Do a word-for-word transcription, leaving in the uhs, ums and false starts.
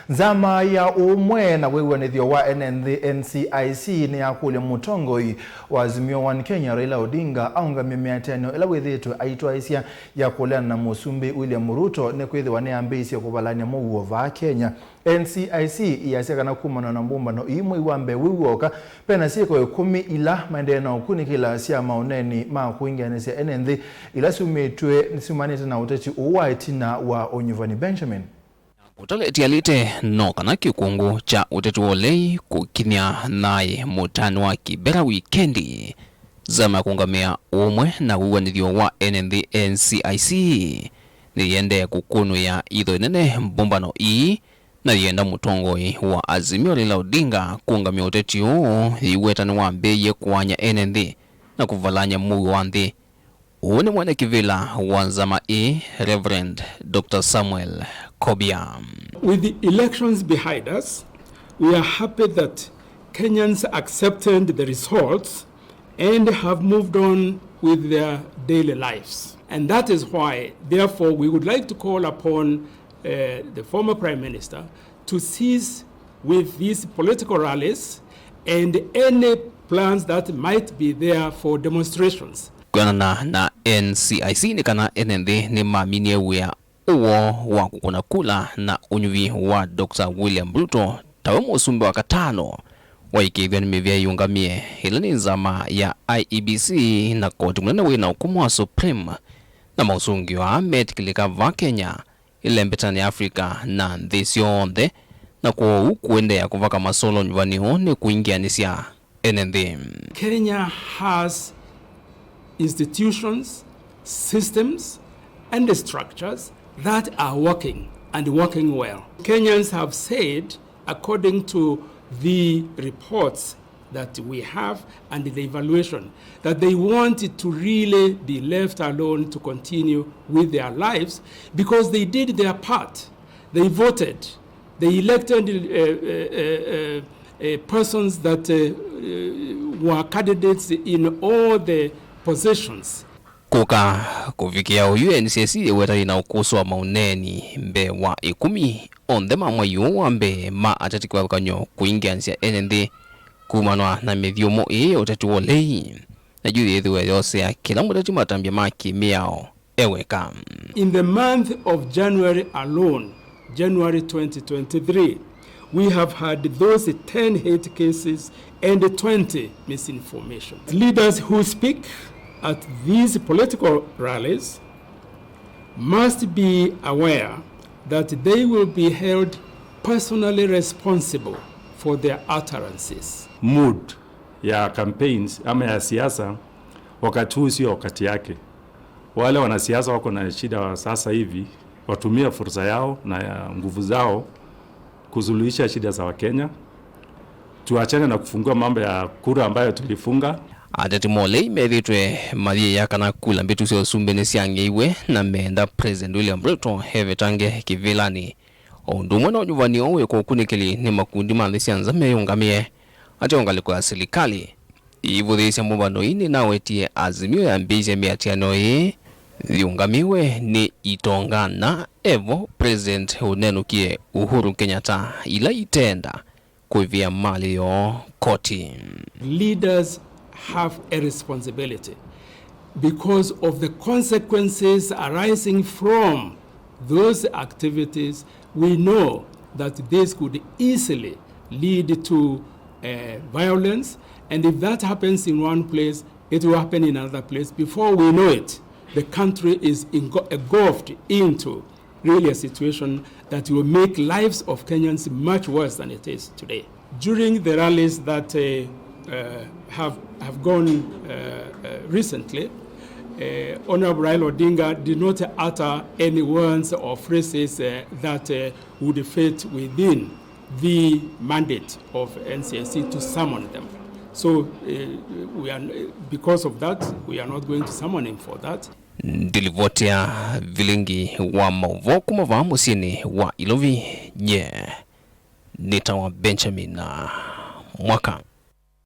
Nzama ya Ũũmwe na Wĩw'anĩthyo wa Ene Nthĩ, N C I C, nĩyakũlya mũtongoi wa Azimio One Kenya, Raila Odinga, aũngamye mĩatĩanĩo ĩla wĩthĩĩtwe aitwaĩsya ya kũleana na Mũsumbĩ William Ruto, nĩkwĩthĩwa nĩyambĩĩisye kũvalany'a mũuo vaa Kenya. N C I C ĩyasya kana kumana na mbũmbano ii mwei wa mbee wĩu w'oka, vena syĩko ĩkũmi ila maendee na ũkunĩkĩla sya maũneeni ma kũingĩanĩsya ene nthĩ ila syumĩtw'e, syumanĩte na ũteti ũũ wa ĩtina wa ũnyuvani. Benjamin. Mũtaleti alĩte no kana kĩkũngũ kya ũteti wa ũlei kũkiny'a thayĩ mũtaanĩ wa Kibera wikendi. Nzama ya kũũngamĩa ũũmwe na wĩw'anĩthyo wa ene nthĩ, N C I C, nĩyĩendee kũkũnw'ĩa itho ĩnene mbũmbano ii, na yĩenda mũtongoi wa Azimio Raila Odinga kũũngamya ũteti ũũ yĩweta nĩwambĩĩie kũany'a ene nthĩ na kũvalany'a mũuo wa nthĩ. Ũũ nĩ mwene kĩvĩla wa nzama ĩĩ, Reverend Doctor Samuel Kobia. With the elections behind us, we are happy that Kenyans accepted the results and have moved on with their daily lives. And that is why, therefore, we would like to call upon, uh, the former Prime Minister to cease with these political rallies and any plans that might be there for demonstrations. Kwĩanana na N C I C nĩ kana ene nthĩ nĩmaminie wĩa ũw'o wa kũkũna kula na ũnyuvi wa Doctor William Ruto tawe mũsumbĩ wa katano waĩkĩĩthw'a nĩ mĩvĩa yĩũngamĩe, ĩla nĩ nzama ya I E B C na koti mũnene wĩ na ũkũmũ wa Supreme, na maũsũngĩo aa metĩkĩlĩka vaa Kenya, ĩlembetanĩ ya Africa na nthĩ syonthe, na kwoou kũendeea kũvaka masolo nyuvani ũũ nĩ kũingĩanĩsya ene nthĩ. Kenya has institutions, systems, and structures that are working and working well. Kenyans have said, according to the reports that we have and the evaluation, that they wanted to really be left alone to continue with their lives because they did their part. They voted. They elected, uh, uh, uh, uh, uh, persons that, uh, uh, were candidates in all the positions. Kũka kũvikĩa oyu, N C I C yĩweta yĩna ũkũsĩ wa maũneeni mbee wa ĩkũmi onthe ma mwei ũũ wa mbee ma ateti kĩvathũkany'o kũingĩanĩsya ene nthĩ kumanwa na mĩthyũmũ ĩĩ ya ũteti wa ũlei, na yu yĩthĩwe yosea kĩla mũteti matambya ma kĩmĩao e weka. In the month of January alone, January twenty twenty-three, we have had those ten hate cases and twenty misinformation. Leaders who speak at these political rallies must be aware that they will be held personally responsible for their utterances. Mood ya campaigns ama ya siasa wakati huu sio wakati yake. Wale wanasiasa wako na shida wa sasa hivi watumie fursa yao na ya nguvu zao kusuluhisha shida za Wakenya. Tuachane na kufungua mambo ya kura ambayo tulifunga. Ateti ma ũlei methĩĩtwe mayĩya kana kula mbĩtu sya ũsumbĩ nĩsyang'eiwe, na meenda President William Ruto evetange kĩvĩlanĩ, o ũndũ ũmwe na ũnyuvani ũũ wĩ kũkunĩkĩli nĩ makundi ma nthĩ sya nza meyũngamĩe ateo ngalĩko ya silikalĩ. Ivũthĩĩsya mũvano ii nĩnawetie Azimio yambĩĩsye mĩatĩanĩo ĩĩ yĩũngamĩwe nĩ itonga na evo President ũnenũkie Uhuru Kenyatta ila itenda kũĩvĩa malĩ yoo koti. Leaders have a responsibility because of the consequences arising from those activities. We know that this could easily lead to, uh, violence, and if that happens in one place, it will happen in another place. Before we know it, the country is engulfed into really a situation that will make lives of Kenyans much worse than it is today. During the rallies that, uh, uh, have, have gone, uh, uh, recently, uh, Honorable Raila Odinga did not utter any words or phrases, uh, that, uh, would fit within the mandate of N C I C to summon them. So, uh, we are, because of that, we are not going to summon him for that. Ndilivotea vilingi wa maũvoo kuma vaa mũsyĩnĩ wa Ilovi, nye nĩtawa Benjamin Mwaka.